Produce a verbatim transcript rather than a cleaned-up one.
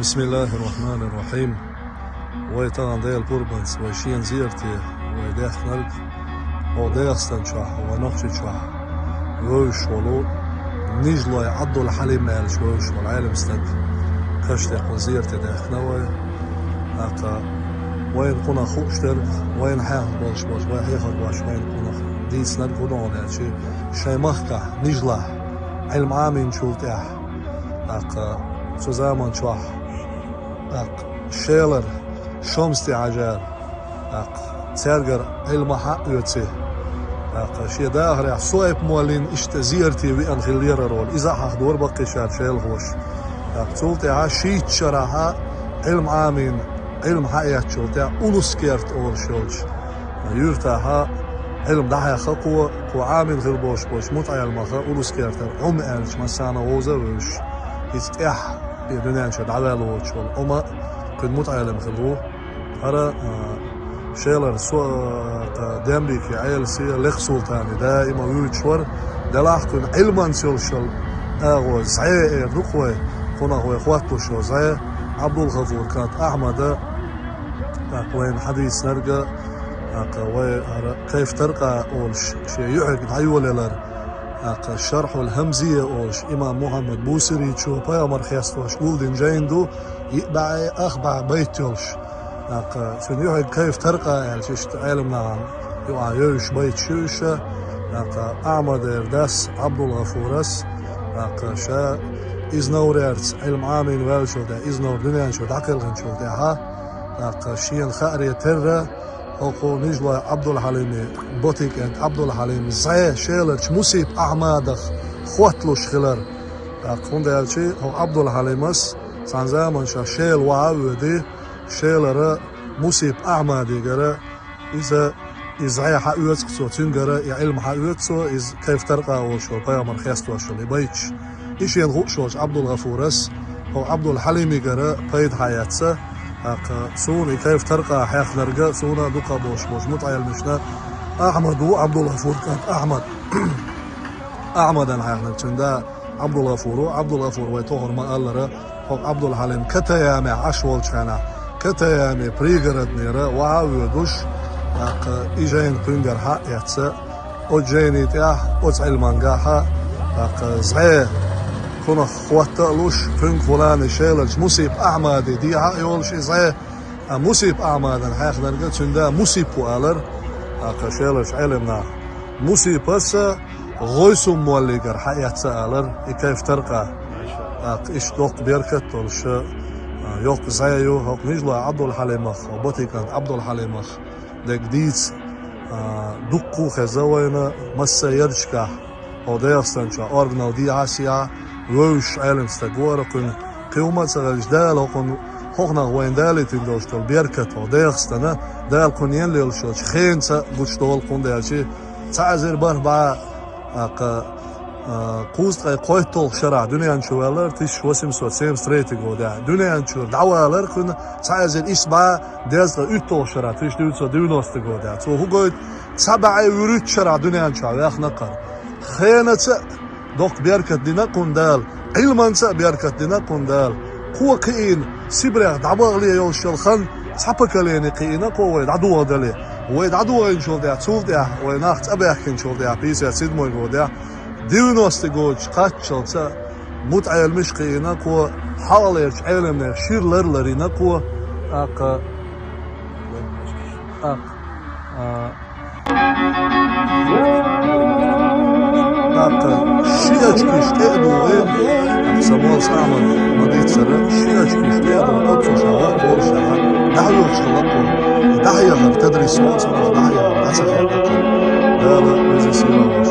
Бисмиллахир-рахманир-рахим. Вай тахана Делан пурбанца, вай шена зерате, вай даьхнарг, хӀокху ДегӀастан чохь, вай Нохчийчохь вевзаш волу Нижлой Ӏабдул-Хьалим аьллачу вевзаш волу Ӏелам стаг. Каш тӀе кхунна зерате даьхна вай. ТӀаккха вайна кхунах хууш дерг, вайна хьехна болуш болчу, вай хьехар беш вайна кхунах дийцинарг хӀун ду аьлча, шайн махкахь, Нижлахь, Ӏилма Ӏамийначул тӀаьхьа, тӀаккха цу заман чохь, тӀаккха Шелара Шомс тӀе хьажара, тӀаккха цаьргара Ӏилма хьаоьций, тӀаккха шен дахарехь Суайп-моллин иштта зерате веана хиллера волу, иза а хьахдора баккхийчара шелахоша. ТӀаккха цул тӀаьхьа шийтта шарахь Ӏилма Ӏамийна, Ӏилма хьаэцначул тӀаьхьа Улус-Керта олуш йолчу юьртахь Ӏилма дӀахьаьхна кхо, кхо Ӏамийна хилла болуш болчу мутаӀеламах Улус-Кертара Ӏумма аьллачу массарна вовза а вевзаш, иза тӀаьхьа и дуьнен чуьра дӀаваьлла воцуш волу Ӏумма кхуьнан мутаӀелам хилла ву. ХӀара, а, Шелара со-, а, тӀе Дембике Ӏеласе, Лекха Султане даима вуьйцуш вара, делахь кхуьнан Ӏилманца йолуш йолу агӀо, зӀе эр ду-кх вай, кхунах вай хӀотталуш йолу зӀе, Ӏабдул-ГӀафуран кӀант Ахьмада, тӀаккха вайна хьадийцинарг а, тӀаккха вай хӀара Кайф Таркъа олуш шен юьхьиг дӀайолаелар, тӀаккха Шархьул-ХӀамзия олуш имам Мухьаммад Бусиричо пайхамар хестош гулдина жайна ду, йиъ бӀе ах бӀе байт йолуш. ТӀаккха цуьнан юьхьиг Кайф Таркъа аьлча, иштта Ӏелам нахана юкъахь йовзуш байташ ю уьш. ТӀаккха Ахьмадера дас Ӏабдул-ГӀафурас, тӀаккха ша иза новрерца Ӏилма Ӏамийна ваьллачул тӀаьхьа, иза новр дуьнен чуьра дӀакхелхинчул тӀаьхьа, тӀаккха шена хааре терра, хӀокху Нижлой Ӏабдул-Хьалиман, ботин кӀант Ӏабдул-Хьалиман зӀе Шеларчу Мусип Ахьмадах хӀотталуш хилар. ТӀаккха хӀунда аьлча хӀокху Ӏабдул-Хьалимас цхьана заманчохь Шела охьа а воьдий, Шелара Мусип Ахьмадигара иза, и зӀе хьаоьцу-кх цо, цуьнгара и Ӏилма хьаоьцу цо, иза Кайф Таркъа олуш йолу пайхамар хестош йолу и байташ. И шена хууш волчу Ӏабдул-ГӀафурас хӀокху Ӏабдул-Хьалимигара пайда хьаэцна, тӀаккха суна и Кайф Таркъа хьехнарг а, суна а дукха болуш болчу мутаӀеламашна, Ахьмад ву, Ӏабдул-ГӀафуран кӀант Ахьмад. Ахьмадан хьехнарг цуьнан да Ӏабдул-ГӀафур ву. Ӏабдул-ГӀафур вай тохара ма-аллара, хӀокху Ӏабдул-Хьалим Катаямехь Ӏаш волчу хенахь, Катаяме Пригороднера охьа а воьдуш, тӀаккха и жайна кхуьнгара хьа а эцна, оцу жайни тӀехь, оцу Ӏилмангахь, тӀаккха зӀе кхунах хӀотта а луш, кхуьнга хӀуллани Шеларчу Мусип Ахьмаде дехьа а йолуш и зӀе, а Мусип Ахьмадан хьехнарг а цуьнан да Мусип ву алар, тӀаккха Шеларчу Ӏелам наха. Мусипас а ГӀойсун-моллигара хьаэцна алар и Кайф Таркъа. ТӀаккха иштта доккха беркат долуш, а, йоккха зӀе ю, хӀокху Нижлой Ӏабдул-Хьалимах, хӀокху ботин кӀант Ӏабдул-Хьалимах дерг дийца, а, дуккха а хезна вайна массо а ярташкахь, хӀокху ДегӀастан чохь органал дехьа а сехьа, вевзаш Ӏелам стаг вара кхуьнан. Кхин хӀума а ца хезча, Дала хӀокхунна, хӀокхунах вайна далийтина долуш долу беркат, хӀокху ДегӀастана, Дала кхунна йина лелаш йолчу хенаца гучудолу, хӀунда аьлча цхьа эзар бархӀ бӀе, тӀаккха, а, кхузткъе кхойтталгӀа шарахь дуьнен чу ваьллар, тысяча восемьсот семьдесят третий годехь. Дуьнен чуьра дӀавалар кхуьнан цхьа эзар исс бӀе дезткъе уьтталгӀа шарахь, тысяча девятьсот девяностый годехь. Цо хӀун гойту, цхьа бӀе вуьрхӀитта шарахь дуьнен чохь ваьхна кхара. Хенаца а доккха беркат дина кхунна Дала, Ӏилманца а беркат дина кхунна Дала. Кхо кхиийна, Сибрех дӀабахале йолуш йолу хан, цхьа поколени кхиийна кхо вай дӀадохадале. Вай дӀадохийначул тӀаьхьа, цул тӀаьхьа вай нах цӀа баьхкинчул тӀаьхьа, пятьдесят седьмой годехь, девяностый годаш кхаччалца мутаӀеламаш а кхиийна кхо, хьалхалерчу Ӏелам нехан шира лар ларйина кхо, тӀаккха, тӀаккха, а, тӀаккха ши ачкиш тӀе а догӀий, Самолас Ахьмада ма-дийццара, ши ачкиш тӀе а догӀий, оццул ша воккха волуш, ша дӀахьоьхуш хилла кхо. ДӀахьехар тадрис волчу нах дӀахьехар дӀа ца хаьа кхо. Дала веза сийлахь волуш.